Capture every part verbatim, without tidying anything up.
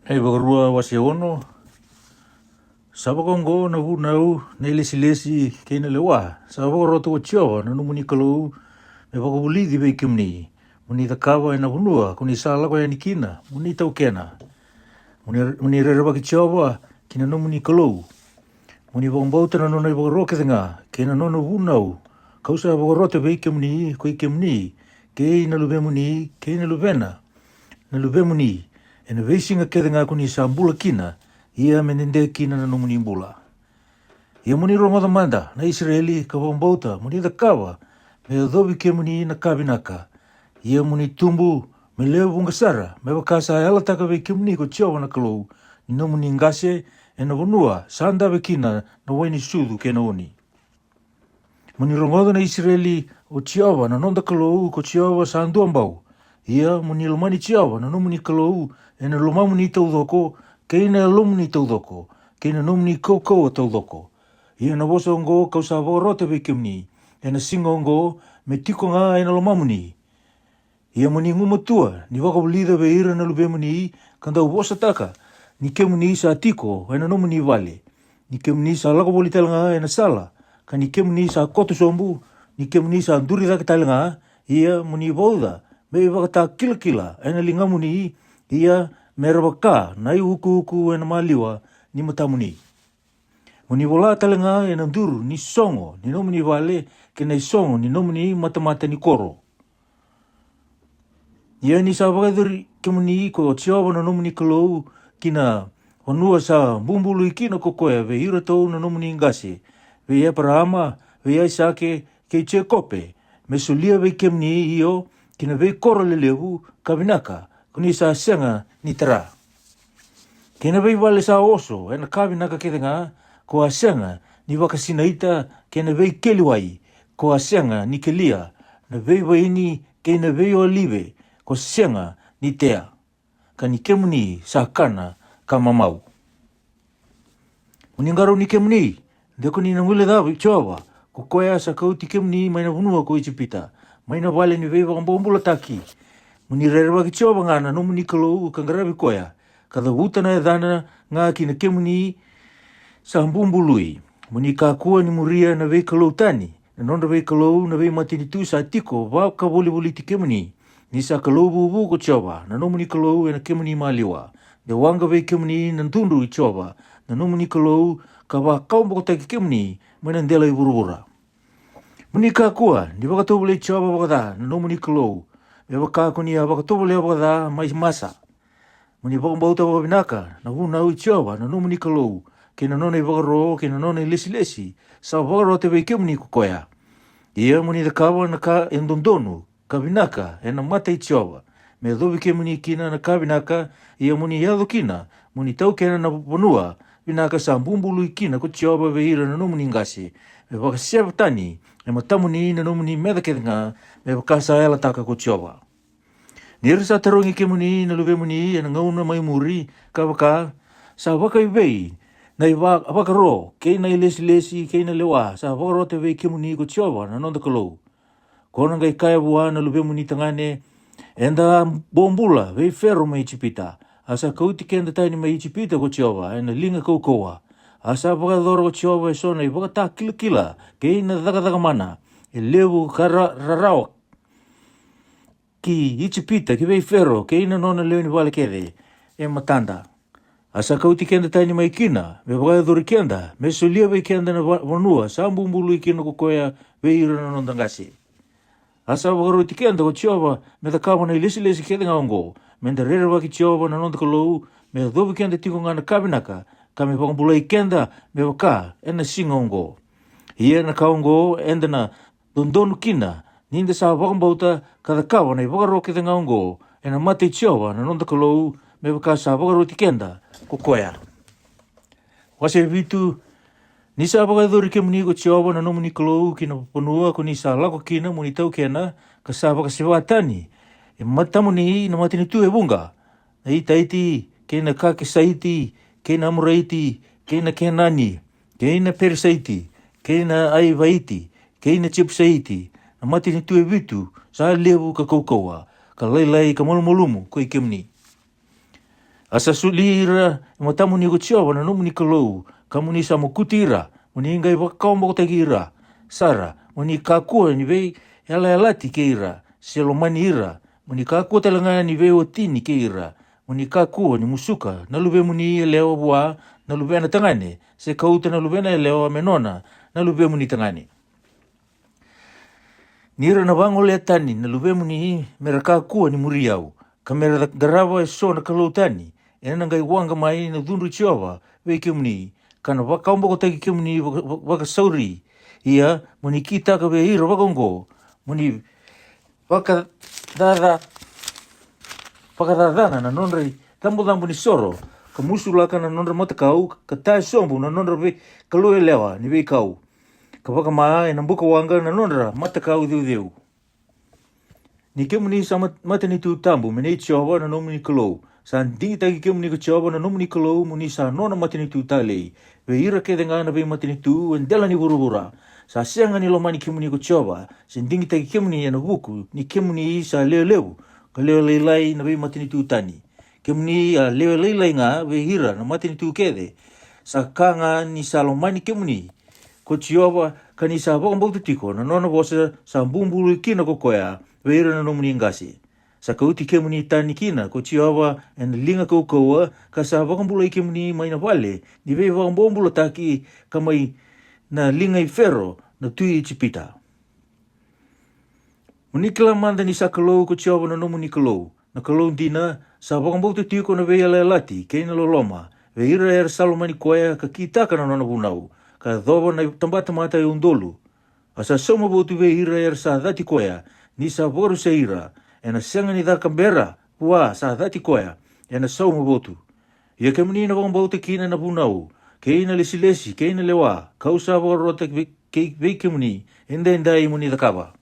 Na iVakarua wase ono. Sa vakaoqo na vunau, na ilesilesi kei na lewa sa vakarota ko Jiova na nomuni Kalou me vakavulici vei kemuni, mo ni cakava e na vanua ko ni sa lako yani kina mo ni taukena. Mo ni, mo ni rerevaki Jiova ki na nomuni Kalou, mo ni vakabauta na nona ivakaro kece ga kei na nona vunau, ka'u sa vakarota vei kemuni, ko i kemuni kei na luvemuni kei na luvena na luvemuni, e na veisiga kece ga ko ni sa bula kina, ia me dede kina na nomuni bula. Ia mo ni rogoca mada, na Isireli, ka vakabauta mo ni cakava me yacovi kemuni na ka vinaka. Ia mo ni tubu me lewe vuqa sara, me vaka sa yalataka vei kemuni ko Jiova na Kalou ni nomuni qase, e na vanua sa dave kina na wai ni sucu kei na oni. Mo ni rogoca, na Isireli, o Jiova na noda Kalou ko Jiova sa dua bau. Ia mo ni lomani Jiova na nomuni Kalou e na lomamuni taucoko, kei na yalomuni taucoko, kei na nomuni kaukauwa taucoko. Ia na vosa oqo ka'u sa vakarota vei kemuni e na siga oqo me tiko ga e na lomamuni. Ia mo ni gumatua ni vakavulica vei ira na luvemuni, ka dau vosataka ni kemuni sa tiko e na nomuni vale, ni kemuni sa lako voli tale ga e na sala, ka ni kemuni sa koto sobu, ni kemuni sa duri cake tale ga. Ia mo ni vauca me ivakatakilakila e na ligamuni, ia me ra vaka na iukuuku e na maliwa ni matamuni. Mo ni vola tale ga e na duru ni sogo ni nomuni vale, kei na isogo ni nomuni matamata ni koro. Ia ni sa vakayacori kemuni ko Jiova na nomuni Kalou ki na vanua sa bubului kina ko koya vei iratou na nomuni qase, vei Eparaama, vei Aisake, kei Jekope, me solia vei kemuni, io, ki na veikoro lelevu ka vinaka ko ni sa sega ni tara, kei na veivale sa oso e na ka vinaka kece ga, ko a sega ni vakasinaita, kei na veikeliwai ko a sega ni kelia, na veivaini kei na veiolive ko sega ni tea, ka ni kemuni sa kana ka mamau. Mo ni qarauni kemuni, de ko ni na guilecava i Jiova, ko koya sa kauti kemuni mai na vanua ko Ijipita, mai na vale ni veivakabobulataki. Mo ni rerevaki Jiova ga na nomuni Kalou, ka qaravi koya, ka cavuta na yacana ga ki na kemuni sa bubului. Mo ni kakua ni muria na veikalou tani, na nodra veikalou na veimatanitu sa tiko vakavolivoliti kemuni. Ni sa Kalou vuvu ko Jiova na nomuni Kalou e na kemuni maliwa, de waqa vei kemuni na dudru i Jiova na nomuni Kalou, ka vakawabokotaki kemuni mai na dela i vuravura. Mo ni kakua ni vakatovolei Jiova vakaca na nomuni Kalou, me vaka ko ni a vakatovolea vakaca mai Masa. Mo ni vakabauta vakavinaka na vunau i Jiova na nomuni Kalou, kei na nona ivakaro, kei na nona ilesilesi sa vakarota vei kemuni ko koya. Ia mo ni cakava na ka e dodonu ka vinaka e na mata i Jiova, me yacovi kemuni kina na ka vinaka. Ia mo ni yaco kina, mo ni taukena na vanua vinaka sa bubului kina ko Jiova vei ira na nomuni qase, me vakaseva tani e matamuni na nomuni meca kece ga, me vaka sa yalataka ko Jiova. Ni ra sa tarogi kemuni na luvemuni e na gauna mai muri, ka vaka, sa vakaivei na ivakaro, kei na ilesilesi, kei na lewa sa vakarota vei kemuni ko Jiova na noda Kalou? Ko na qai kaya vua na luvemuni tagane, eda a bobula vei Fero mai Ijipita, a sa kauti keda tani mai Ijipita ko Jiova e na liga kaukauwa. A sa vakayacora ko Jiova e so na ivakatakilakila kei na cakacaka mana, e levu ka ra-, rarawa ki Ijipita, ki vei Fero kei na nona lewe ni vale kece e matada. A sa kauti keda tani mai kina, me vakayacori keda, me solia vei keda na va-, vanua sa bubului kina ko koya vei ira na noda qase. A sa vakaroti keda ko Jiova me cakava na ilesilesi kece ga oqo, me da rerevaki Jiova na noda Kalou, me yacovi keda tiko ga na ka vinaka, ka me vakabulai keda me vaka e na siga oqo. Ia na ka oqo eda na dodonu kina, ni da sa vakabauta ka cakava na ivakaro kece ga oqo e na mata i Jiova na noda Kalou, me vaka sa vakaroti keda ko koya. Wase vitu. Ni sa vakayacori kemuni ko Jiova na nomuni Kalou ki na vanua ko ni sa lako kina mo ni taukena, ka sa vakaseva tani e matamuni na matanitu e vuqa, na Itaiti, kei na Kakisaiti, kei na Amoraiti, kei na Kenani, kei na Perisaiti, kei na Aivaiti, kei na Jepusaiti, na matanitu e vitu sa levu ka kaukauwa, ka lailai ka malumalumu ko i kemuni. A sa soli ira e matamuni ko Jiova na nomuni Kalou, ka mo ni sa mokuti ira, mo ni qai vakawabokotaki ira sara, mo ni kakua ni veiyalayalati kei ira, se lomani ira, mo ni kakua tale ga ni veiwatini kei ira, mo ni kakua ni musuka na luvemuni yalewa vua na luvena tagane, se kauta na luvena yalewa me nona na luvemuni tagane. Ni ra na vagolea tani na luvemuni me ra kakua ni muri au, ka me ra qarava e so na kalou tani, ena qai waqa mai na cudru i Jiova vei kemuni, ka na vakawabokotaki kemuni vaka- vaka- vakasauri. Ia mo ni kitaka vei ira vakaoqo, mo ni vakacaca vakacacana na nodra i cabocabo ni soro, ka musulaka na nodra matakau, ka tae sobu na nodra veikalou yalewa ni veikau, ka vakama ena buka waqa na nodra matakau ceuceu. Ni kemuni sa mat- matanitu tabu me nei Jiova na nomuni Kalou, sa digitaki kemuni ko Jiova na nomuni Kalou mo ni sa nona matanitu talei vei ira kece ga na veimatanitu e dela ni vuravura. Sa sega ni lomani kemuni ko Jiova, se digitaki kemuni ena vuku ni kemuni sa lewe levu ka lewe lailai na veimatanitu tani. Kemuni a lewe lailai ga vei ira na matanitu kece. Sa ka ga ni sa lomani kemuni ko Jiova, ka ni sa vakabauta tiko na nona vosa sa bubului kina ko koya vei ira na nomuni qase. Sa kauti kemuni tani kina ko Jiova ena liga kaukauwa, ka sa vakabulai kemuni mai na vale ni veivakabobulataki, ka mai na liga i Fero na tui Ijipita. Mo ni kila mada ni sa Kalou ko Jiova na nomuni Kalou, na Kalou dina, sa vakabauta tiko na veiyalayalati kei na loloma vei ira era sa lomani koya ka kitaka na nona vunau, ka yacova na tabatamata e udolu. A sa sauma votu vei ira era sa cati koya, ni sa vakarusai ira, ena sega ni caka bera vua sa cati koya, ena sauma votu. Ia kemuni na vakabauta kina na vunau, kei na lesilesi, kei na lewa, kau sa vakarota vei, kei, vei kemuni, edaidai mo ni cakava.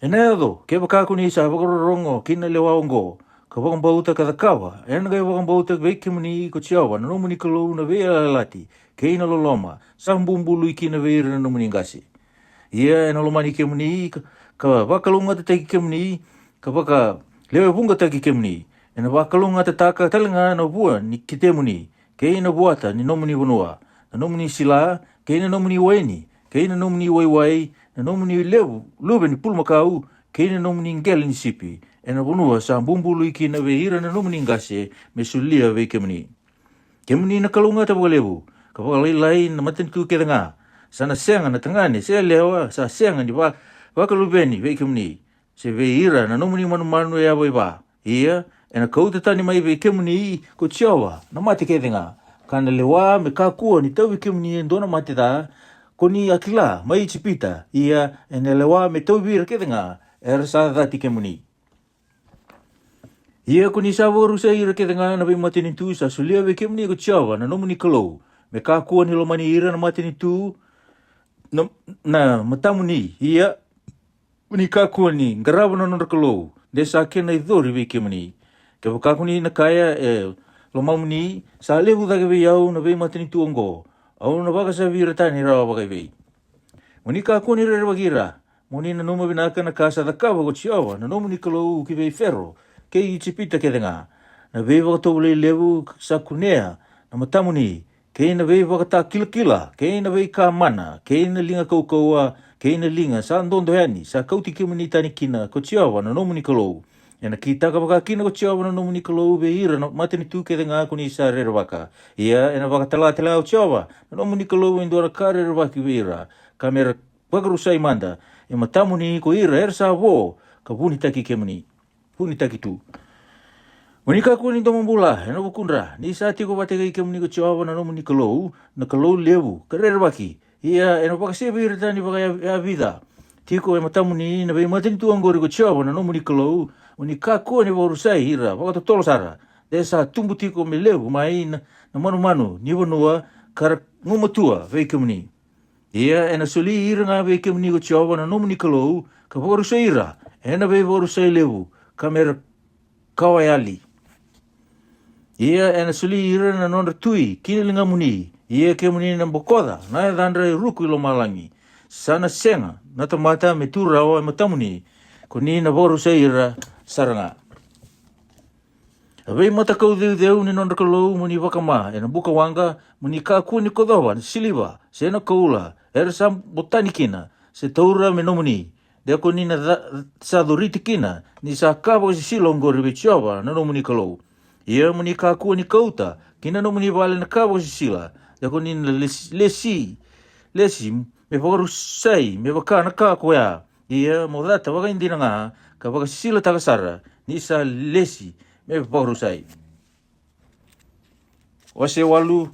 Ena yaco, kevaka ko ni sa vakarorogo ki na lewa oqo, ka vakabauta ka cakava, ena qai vakabauta vei kemuni ko Jiova na nomuni Kalou na veiyalayalati, kei na loloma, sa bubului kina vei ira na nomuni qase. Ia ena lomani kemuni, ka, ka vakalougatataki kemuni, ka vakalewevuqataki kemuni. Ena vakalougatataka tale ga na vua ni ketemuni, kei na vuata ni nomuni vanua, na nomuni sila, kei na nomuni waini, kei na nomuni waiwai, na nomuni levu luve ni pulumakau, kei na nomuni qele ni sipi, ena vanua sa bubului kina vei ira na nomuni qase me solia vei kemuni. Kemuni na kalougata vakalevu ka vakalailai na matanitu kece ga. Sa na sega na tagane se yalewa sa sega ni va, vakaluveni vei kemuni, se vei ira na nomuni manumanu e yavai va. Ia, ena kauta tani mai vei kemuni ko Jiova na mate kece ga, ka na lewa me kakua ni tauvi kemuni e dua na mate ca, ko ni a kila mai Ijipita. Ia, ena lewa me tauvi ira kece ga era sa cati kemuni. Ia ko ni sa vakarusai ira kece ga na veimatanitu sa solia vei kemuni ko Jiova na nomuni Kalou, me kakua ni lomani ira na matanitu na, na matamuni. Ia, ni kakua ni qarava na nodra kalou, de sa kena icori vei kemuni. Kevaka ko ni na kaya e lomamuni, sa levu cake vei au na veimatanitu oqo, au na vakasavi ira tani rawa vakaivei? Mo ni kakua ni rerevaki ira, mo ni nanuma vinaka na ka sa cakava ko Jiova na nomuni Kalou ki vei Fero kei Ijipita kece ga, na veivakatovolei levu sa kunea na matamuni, kei na veivakatakilakila, kei na veika mana, kei na liga kaukauwa, kei na liga sa dodo yani, sa kauti kemuni tani kina ko Jiova na nomuni Kalou. Ena kitaka vaka kina ko Jiova na nomuni Kalou vei ira na matanitu kece ga ko ni sa rerevaka. Ia ena vakatala tale o Jiova na nomuni Kalou e dua na ka rerevaki vei ira, ka me ra vakarusai mada e matamuni ko ira era sa vo ka vunitaki kemuni, vunitaki tu. Mo ni kakua ni domobula ena vukudra, ni sa tiko vata kei kemuni ko Jiova na nomuni Kalou, na Kalou levu ka rerevaki. Ia ena vakasevi ira tani vakayavica tiko e matamuni na veimatanitu oqori ko Jiova na nomuni Kalou. Mo ni kakua ni vakarusai ira vakatotolo sara, de sa tubu tiko me levu mai na, na manumanu ni vanua ka ra gumatua vei kemuni. Ia ena soli ira ga vei kemuni ko Jiova na nomuni Kalou, ka vakarusai ira ena veivakarusai levu, ka me ra kawayali. Ia ena soli ira na nodra tui ki na ligamuni. Ia kemuni na bokoca na yacadra e ruku i lomalagi. Sa na sega na tamata me tu rawa e matamuni, ko ni na vakarusai ira sara ga. Na veimatakau ceuceu ni nodra kalou mo ni vakama e na buka waqa, mo ni kakua ni kocova na siliva se na koula era sa botani kina, se taura me nomuni. De ko ni na ca-, sa coriti kina ni sa ka vakasisila oqori vei Jiova na nomuni Kalou. Ia mo ni kakua ni kauta ki na nomuni vale na ka vakasisila, de ko ni na lesi, lesi, lesi me vakarusai me vaka na ka koya. Ia mo cata vakaidina ga ka vakasisilataka sara ni sa lesi me vakarusai. Wase walu.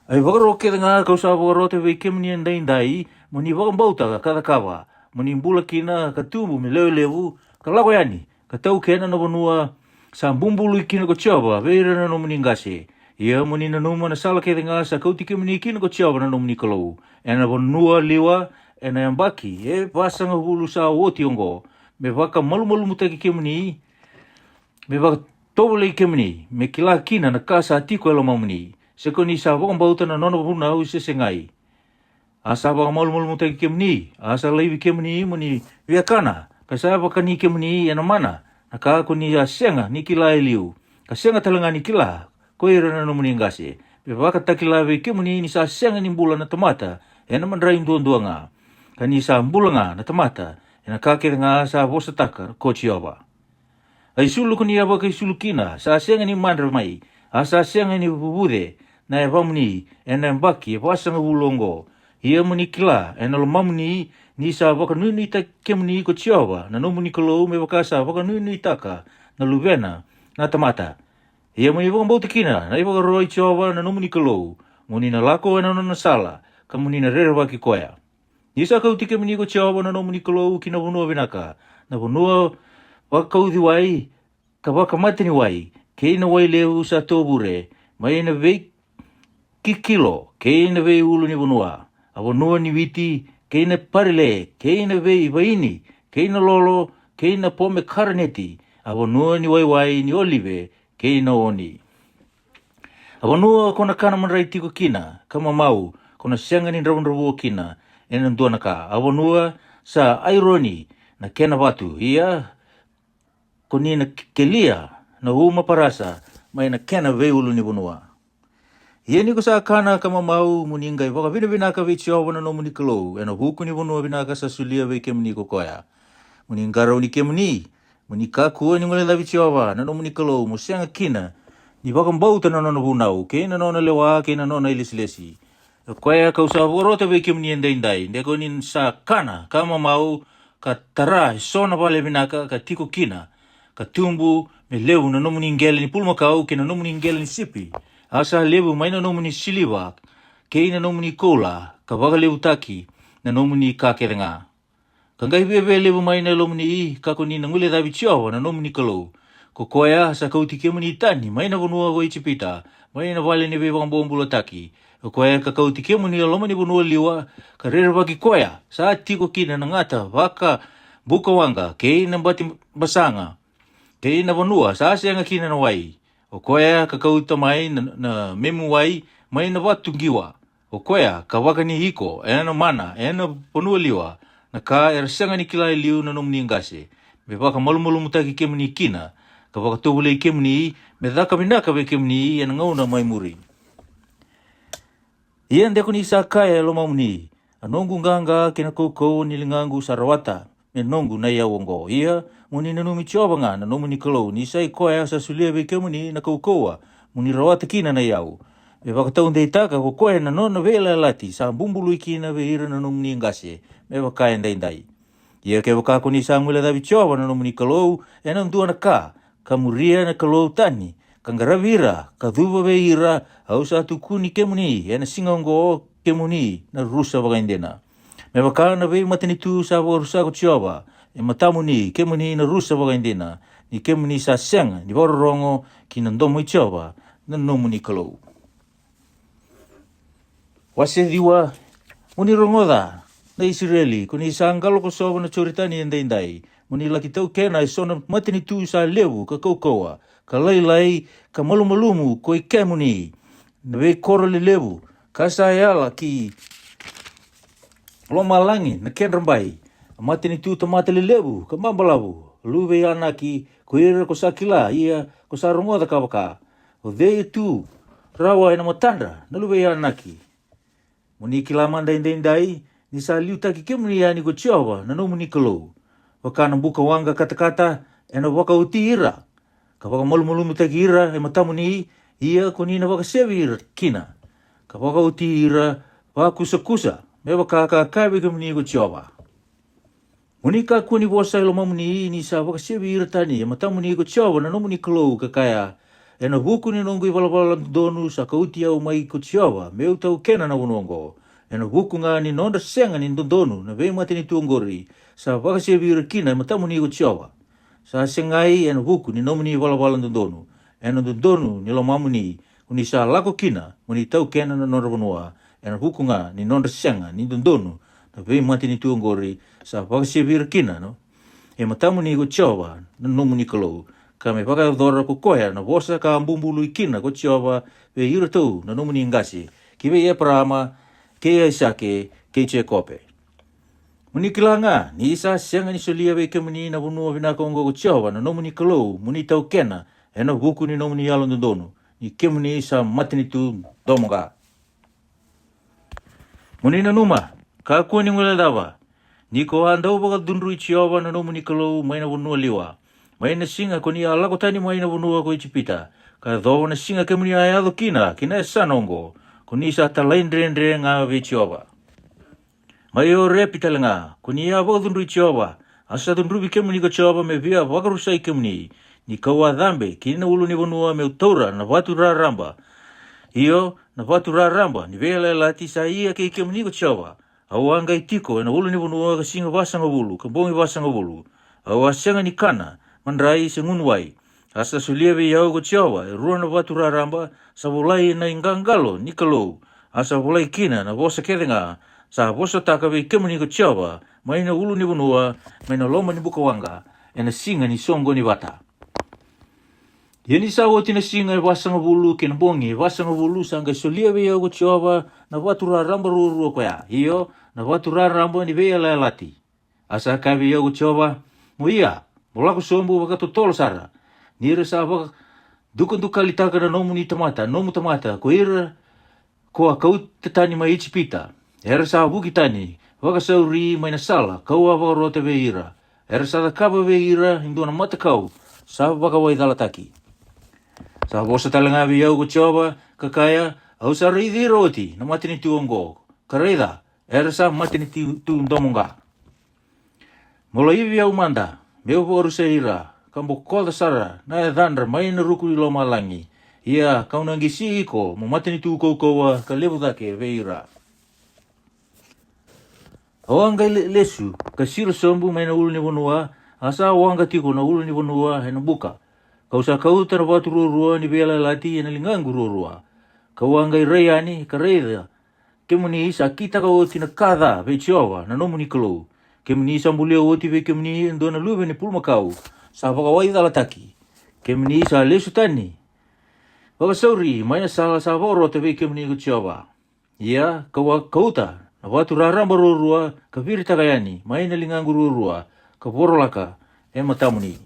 Ai vakaro kece ga kau sa vakarota vei kemuni e daidai, mo ni vakabauta ka cakava, mo ni bula kina ka tubu me lewe levu, ka lako yani ka taukena na vanua sa bubului kina ko Jiova vei ira na nomuni qase. Ia mo ni nanuma na sala kece ga sa kauti kemuni kina ko Jiova na nomuni Kalou e na vanua liwa e na yabaki e vasagavulu sa oti oqo, me vakamalumalumutaki kemuni, me vakatovolei kemuni, me kila kina na ka sa tiko e lomamuni, se ko ni sa vakabauta na nona vunau se segai. A sa vakamalumalumutaki kemuni, a sa laivi kemuni mo ni viakana, ka sa vakani kemuni e na mana na ka ko ni a sega ni kila e liu, ka sega tale ga ni kila ko ira na nomuni qase, me vakatakila vei kemuni ni sa sega ni bula na tamata e na madrai duadua ga, ka ni sa bula ga na tamata e na ka kece ga sa vosataka ko Jiova. A isulu ko ni a vakaisulu kina sa sega ni madra mai, a sa sega ni vuvuce na yavamuni e na yabaki e vasagavulu oqo. Ia mo ni kila e na lomamuni ni sa vakanuinuitaki kemuni ko Jiova na nomuni Kalou, me vaka sa vakanuinuitaka na luvena na tamata. Ia mo ni vakabauta kina na ivakaro i Jiova na nomuni Kalou, mo ni na lako e na nona sala, ka mo ni na rerevaki koya. Ni sa kauti kemuni ko Jiova na nomuni Kalou ki na vanua vinaka, na vanua vakauciwai ka vakamataniwai, kei na wai levu sa tovure, mai na veikikilo kei na veiulu ni vanua, a vanua ni witi kei na parile, kei na veivaini kei na lolo, kei na pomekaraneti, a vanua ni waiwai ni olive kei na oni. A vanua ko na kana madrai tiko kina ka mamau, ko na sega ni dravudravua kina e na dua na ka. A vanua sa aironi na kena vatu, ia ko ni na kelia na uma parasa mai na kena veiulu ni vanua. Ia ni ko sa kana ka mamau, mo ni qai vakavinavinaka vei Jiova na nomuni Kalou e na vuku ni vanua vinaka sa solia vei kemuni ko koya. Mo ni qarauni kemuni, mo ni kakua ni guilecavi Jiova na nomuni Kalou, mo sega kina ni vakabauta na nona vunau, kei na nona lewa, kei na nona ilesilesi. O koya kau sa vakarota vei kemuni e daidai, de ko ni sa kana ka mamau, ka tara e so na vale vinaka ka tiko kina, ka tubu me levu na nomuni qele ni pulumakau kei na nomuni qele ni sipi, a sa levu mai na nomuni siliva kei na nomuni koula, ka vakalevutaki na nomuni ka kece ga. Ka qai viavia levu mai na yalomuni, ka ko ni na guilecavi Jiova na nomuni Kalou. Ko koya sa kauti kemuni tani mai na vanua ko Ijipita, mai na vale ni veivakabobulataki. O koya ka kauti kemuni e loma ni vanua liwa, ka rerevaki koya sa tiko kina na gata vakabukawaqa, kei na bati basaga, kei na vanua sa sega kina na wai. O koya ka kauta mai na, na memu wai mai na vatu qiwa. O koya ka vakani iko e na mana e na vanua liwa, na ka era sega ni kila e liu na nomuni qase, me vakamalumalumutaki kemuni kina, ka vakatovolei kemuni, me caka vinaka vei kemuni e na gauna mai muri. Ia de ko ni sa kaya e lomamuni, a noqu qaqa kei na kaukauwa ni ligaqu sa rawata me noqu na iyau oqo. Ia mo ni nanumi Jiova ga na nomuni Kalou, ni sa i koya sa solia vei kemuni na kaukauwa mo ni rawata kina na iyau, me vakataudeitaka ko koya na nona veiyalayalati sa bubului kina vei ira na nomuni qase, me vaka e daidai. Ia kevaka ko ni sa guilecavi Jiova na nomuni Kalou e na dua na ka, ka muria na kalou tani, ka qaravi ira, ka cuva vei ira, au sa tukuni kemuni e na siga oqo, kemuni na rusa vakaidina. Me vaka na veimatanitu sa vakarusa ko Jiova e matamuni, kemuni na rusa vakaidina, ni kemuni sa sega ni vakarorogo ki na domo i Jiova na nomuni Kalou. Wase ciwa. Mo ni rogoca, na Isireli, ko ni sa qalo kosova na Joritani e daidai, mo ni laki taukena e so na matanitu sa levu ka kaukauwa, ka lailai, ka malumalumu ko i kemuni, na veikoro lelevu, ka sa yala ki lomalagi na kedra bai, a matanitu tamata lelevu ka babalavu, luve i Anaki, ko ira ko sa kila, ia ko sa rogoca ka vaka, o cei e tu rawa ena matadra na luve i Anaki? Mo ni kila mada edaidai ni sa liutaki kemuni yani ko Jiova na nomuni Kalou. Vaka na buka waqa katakata ena vakaoti ira, ka vakamalumalumutaki ira e matamuni, ia ko ni na vakasevi ira kina, ka vakaoti ira vakusakusa, me vaka ka kaya vei kemuni ko Jiova. Mo ni kakua ni vosa e lomamuni ni sa vakasevi ira tani e matamuni ko Jiova na nomuni Kalou, ka kaya, ena vuku ni noqu ivalavala dodonu sa kauti au mai ko Jiova me'u taukena na vanua oqo. Ena vuku ga ni nodra sega ni dodonu na veimatanitu oqori sa vakasevi ira kina e matamuni ko Jiova. Sa segai ena vuku ni nomuni ivalavala dodonu, ena dodonu ni lomamuni, ko ni sa lako kina mo ni taukena na nodra vanua, ena vuku ga ni nodra sega ni dodonu na veimatanitu oqori sa vakasevi ira kina, no? E matamuni ko Jiova na nomuni Kalou, ka me vakayacora ko koya na vosa ka a bubului kina ko Jiova vei iratou na nomuni qase, ki vei Eparaama, kei Aisake, kei Jekope. Mo ni kila ga ni sa sega ni solia vei kemuni na vanua vinaka oqo ko Jiova na nomuni Kalou mo ni taukena, ena vuku ni nomuni yalododonu, ni kemuni sa matanitu domoqa. Mo ni nanuma, kakua ni guilecava, ni ko a dau vakacudrui Jiova na nomuni Kalou mai na vanua liwa, mai na siga ko ni a lako tani mai na vanua ko Ijipita, ka yacova na siga kemuni a yaco kina ki na yasana oqo, ko ni sa talaidredre ga vei Jiova. Mai Orepi tale ga ko ni a vakacudrui Jiova, a sa cudruvi kemuni ko Jiova me via vakarusai kemuni, ni kau a cabe ki na ulunivanua me'u taura na vatu raraba, io, na vatu raraba ni veiyalayalati sa ia kei kemuni ko Jiova. Au a qai tiko ena ulunivanua ka siga vasagavulu ka bogi vasagavulu. Au a sega ni kana madrai se gunu wai. A sa solia vei au ko Jiova e rua na vatu raraba, sa volai ena iqaqalo ni Kalou. A sa volai kina na vosa kece ga sa vosataka vei kemuni ko Jiova mai na ulunivanua, mai na loma ni bukawaqa, ena siga ni soqoni vata. Ia ni sa oti na siga e vasagavulu kei na bogi e vasagavulu, sa qai solia vei au ko Jiova na vatu raraba ruarua koya, io, na vatu raraba ni veiyalayalati. A sa kaya vei au ko Jiova, mo ia, mo lako sobu vakatotolo sara, ni ra sa vakadukadukalitaka na nomuni tamata, nomu tamata, ko ira ko a kauta tani mai Ijipita. Era sa vuki tani vakasauri mai na sala kau a vakarota vei ira. Era sa cakava vei ira e dua na matakau sa vakawaicalataki. Sa vosa tale ga vei au ko Jiova, ka kaya, au sa raici ira oti na matanitu oqo, ka raica, era sa matanitu domoqa. Mo laivi au mada me'u vakarusai ira, ka bokoca sara na yacadra mai na ruku i lomalagi. Ia kau na qisi iko mo matanitu kaukauwa ka levu cake vei ira. Au a qai le- lesu ka siro sobu mai na ulunivanua, a sa waqa tiko na ulunivanua ena buka. Kau sa kauta na vatu ruarua ni veiyalayalati ena ligaqu ruarua. Kau a qai rai yani ka raica, kemuni sa kitaka oti na ka ca vei Jiova na nomuni Kalou. Kemuni sa bulia oti vei kemuni e dua na luve ni pulumakau sa vakawaicalataki. Kemuni sa lesu tani vakasauri mai na sala sa vakarota vei kemuni ko Jiova. Ia kau a kauta na vatu raraba ruarua ka viritaka yani mai na ligaqu ruarua, ka vorolaka e matamuni.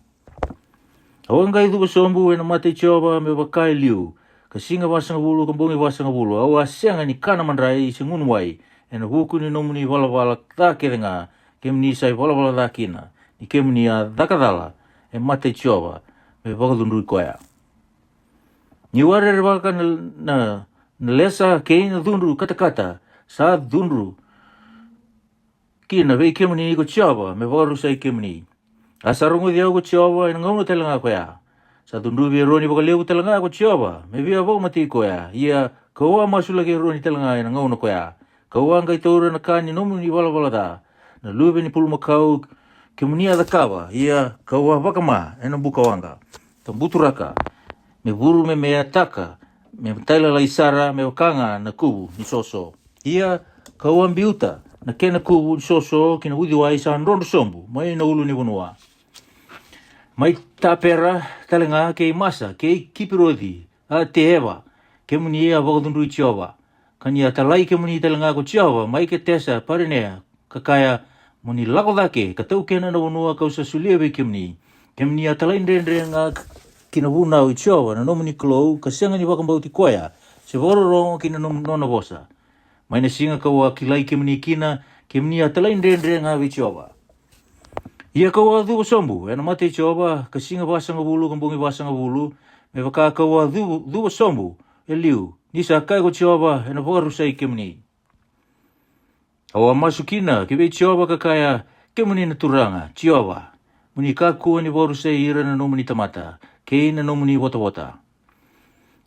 Au a qai cuva sobu ena mata i Jiova me vaka e liu, ka siga vasagavulu ka bogi vasagavulu. Au a sega ni kana madrai se gunu wai, ena vuku ni nomuni valavala ca kece ga kemuni sa ivalavala ca kina, ni kemuni a caka cala e mata i Jiova me vakacudrui koya. Ni'u a rerevaka na, na, na lesa kei na cudru katakata sa cudru kina vei kemuni ko Jiova me vakarusai kemuni. A sa rogoci au ko Jiova ena gauna tale ga koya. Sa cudruvi Eroni vakalevu tale ga ko Jiova me via vakamatei koya. Ia kau a masulaki Eroni tale ga ena gauna koya. Kau a qai taura na ka ni nomuni valavala ca, na luve ni pulumakau kemuni a cakava. Ia kau a vakama ena bukawaqa, ka buturaka, me vuru me meyataka, me tailalai sara me vaka ga na kuvu ni soso. Ia kau a biuta na kena kuvu ni soso ki na uciwai sa drodro sobu mai na ulunivanua. Mai Tapera tale ga kei Masa kei Kipiroci a Teeva, kemuni a vakacudrui Jiova. Ka ni a talai kemuni tale ga ko Jiova mai Ketesa Parinea, ka kaya, mo ni lako cake ka taukena na vanua kau sa solia vei kemuni. Kemuni a talaidredre ga ki na vunau i Jiova na nomuni Kalou, ka sega ni vakabauti koya, se vakarorogo ki na nom- nona vosa. Mai na siga ka'u a kilai kemuni kina, kemuni a talaidredre ga vei Jiova. Ia ka'u a cuva sobu e na mata i Jiova, ka siga vasagavulu ka bogi vasagavulu, me vaka ka'u a cuva, cuva sobu e liu, ni sa kaya ko Jiova, e na vakarusai kemuni. Au a masu kina ki vei Jiova ka kaya, kemuni na Turaga, Jiova, mo ni kakua ni vakarusai ira na nomuni tamata, kei na nomuni votavota.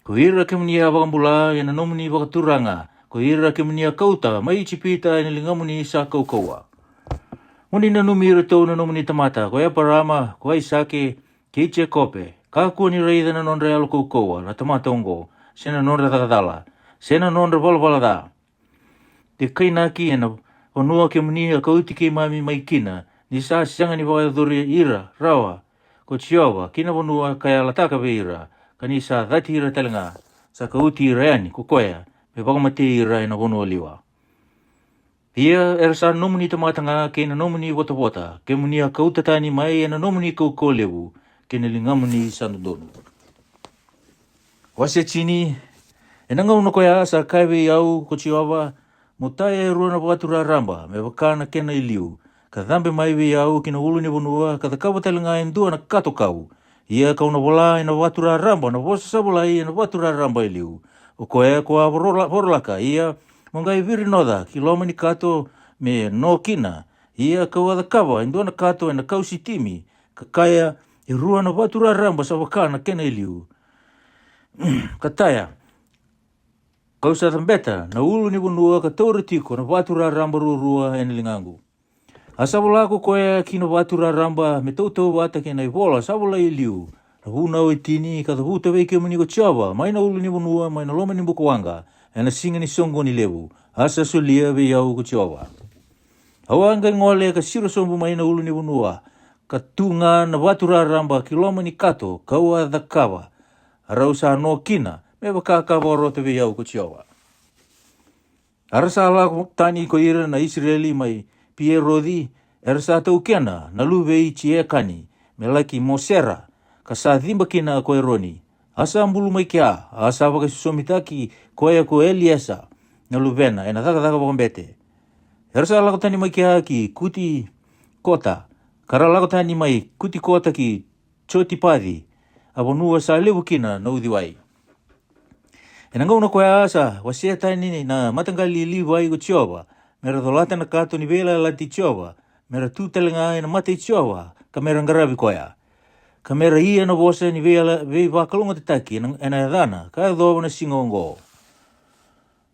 Ko ira kemuni a vakabula e na nomuni vakaturaga, ko ira kemuni a kauta mai Ijipita e na ligamuni sa kaukauwa. Mo ni nanumi iratou na nomuni tamata, ko Eparama, ko Aisake, kei Jekope, kakua ni raica na nodra yalo kaukauwa na tamata oqo, se na nodra cakacala, se na nodra valavala ca. De kainaki e na vanua kemuni a kauti keimami mai kina, ni sa sega ni vakayacori ira rawa ko Jiova ki na vanua ka yalataka vei ira, ka ni sa cati ira tale ga, sa kauti ira yani ko koya me vakamatei ira e na vanua liwa. Ia era sa nomuni tamata ga kei na nomuni votavota, kemuni a kauta tani mai e na nomuni kaukauwa levu, kei na ligamuni sa dodonu. Wase tini. E na gauna koya sa kaya vei au ko Jiova, mo taya e rua na vatu raraba me vaka na kena e liu, ka cabe mai vei au ki na ulunivanua, ka cakava tale ga e dua na kato kau. Ia ka'u na vola e na vatu raraba na vosa sa volai e na vatu raraba e liu, o koya ko a vorola- vorolaka. Ia mo qai virinoca ki loma ni kato me no kina. Ia ka'u a cakava e dua na kato e na kau Sitimi, ka kaya, e rua na vatu raraba sa vaka na kena e liu, ka taya, ka'u sa cabeta na ulunivanua ka taura tiko na vatu raraba ruarua e na ligaqu. A sa vola ko koya ki na vatu raraba me tautauvata kei na i vola sa volai e liu, na vunau e tini, ka cavuta vei kemuni ko Jiova mai na ulunivanua, mai na loma ni bukawaqa, e na siga ni soqoni levu. A sa solia vei au ko Jiova. Au a qai gole ka siro sobu mai na ulunivanua, ka tu ga na vatu raraba ki loma ni kato ka'u a cakava, a rau sa no kina, me vaka ka vakarota vei au ko Jiova. A ra sa lako tani ko ira na Isireli mai Pieroci, era sa taukena na luve i Jiekani, me laki Mosera, ka sa ciba kina ko Eroni. A sa bulu mai kea, a sa vakaisosomitaki koya ko Eliesa na luvena e na cakacaka vakabete. Era sa lako tani mai kea ki Kuti Kota, ka ra lako tani mai Kuti Kota ki Jotipaci, a vanua sa levu kina na uciwai. E na gauna koya sa wasea tani na mataqali i Livai ko Jiova, me ra colata na kato ni veiyalayalati i Jiova, me ra tu tale ga e na mata i Jiova, ka me ra qaravi koya, ka me ra ia na vosa ni veiyala- veivakalougatataki e na- e na yacana, ka yacova na siga oqo.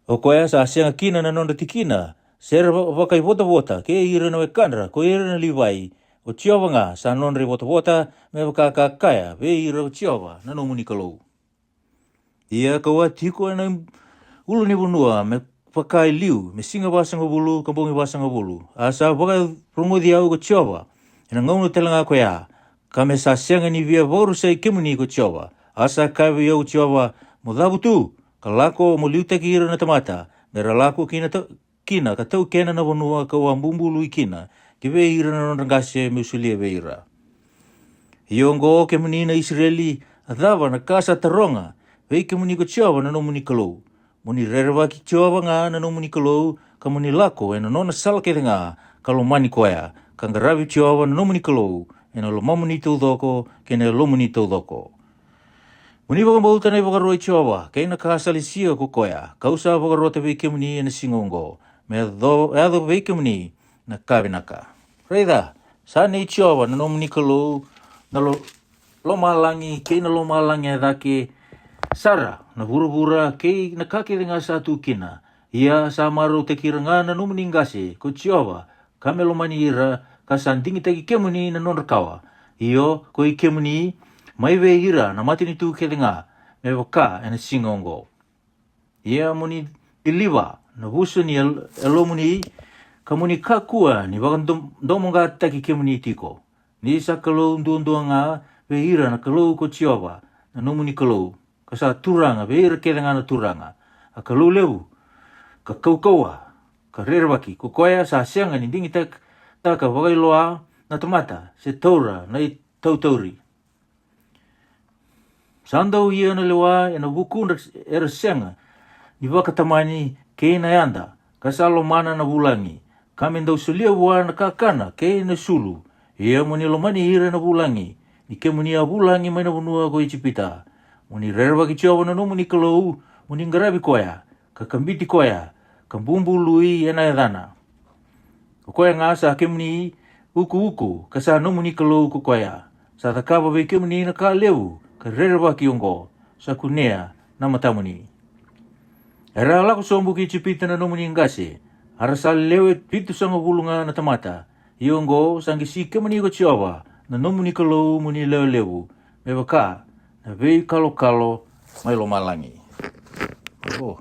O koya sa sega kina na nodra tikina, se ra va- vakaivotavota kei ira na wekadra ko ira na Livai, o Jiova ga sa nodra ivotavota, me vaka ka kaya vei ira ko Jiova na nomuni Kalou. Ia ka'u a tiko e na ulunivanua me vaka e liu, me siga vasagavulu ka bogi vasagavulu. A sa vakarogoci au ko Jiova e na gauna tale ga koya, ka me sa sega ni via vakarusai kemuni ko Jiova. A sa kaya vei au ko Jiova, mo cavutu, ka lako mo liutaki ira na tamata, me ra lako kina ta- kina ka taukena na vanua ka'u a bubului kina ki vei ira na nodra qase me'u solia vei ira. Ia oqo, kemuni na Isireli, a cava na ka sa taroga vei kemuni ko Jiova na nomuni Kalou? Mo ni rerevaki Jiova ga na nomuni Kalou, ka mo ni lako e na nona sala kece ga, ka lomani koya, ka qaravi Jiova na nomuni Kalou e na lomamuni taucoko kei na yalomuni taucoko. Mo ni vakabauta na ivakaro i Jiova, kei na ka sa lesia ko koya, ka'u sa vakarota vei kemuni e na siga oqo, me yaco- yaco vei kemuni na ka vinaka. Raica, sa nei Jiova na nomuni Kalou na lo- lomalagi kei na lomalagi e cake sara, na vuravura kei na ka kece ga sa tu kina. Ia sa marautaki ira ga na nomuni qase ko Jiova, ka me lomani ira, ka sa digitaki kemuni na nodra kawa. Io, ko i kemuni, mai vei ira na matanitu kece ga, me vaka e na siga oqo. Ia mo ni ciliva na vuso ni yal- yalomuni, ka mo ni kakua ni vakadomoqataki kemuni tiko. Ni sa Kalou duadua ga vei ira na Kalou ko Jiova na nomuni Kalou, ka sa Turaga vei ira kece ga na turaga, a Kalou levu, ka kaukauwa, ka rerevaki, ko koya sa sega ni digitaka vakailoa na tamata, se taura na itautauri. Sa dau ia na lewa ena vukudra era sega ni vakatamani kei na yada, ka sa lomana na vulagi, ka me dau solia vua na kakana kei na sulu. Ia mo ni lomani ira na vulagi, ni kemuni a vulagi mai na vanua ko Ijipita. Mo ni rerevaki Jiova na nomuni Kalou, mo ni qaravi koya, ka kabiti koya, ka bubului ena yacana. O koya ga sa kemuni ukuuku, ka sa nomuni Kalou ko koya. Sa cakava vei kemuni na ka levu, ka rerevaki oqo, sa kunea na matamuni. Era a lako sobu ki Ijipita na nomuni qase, a ra sa lewe vitusagavulu ga na tamata. Ia oqo, sa qisi kemuni ko Jiova na nomuni Kalou mo ni lewe levu, me vaka na veikalokalo mai lomalagi. O.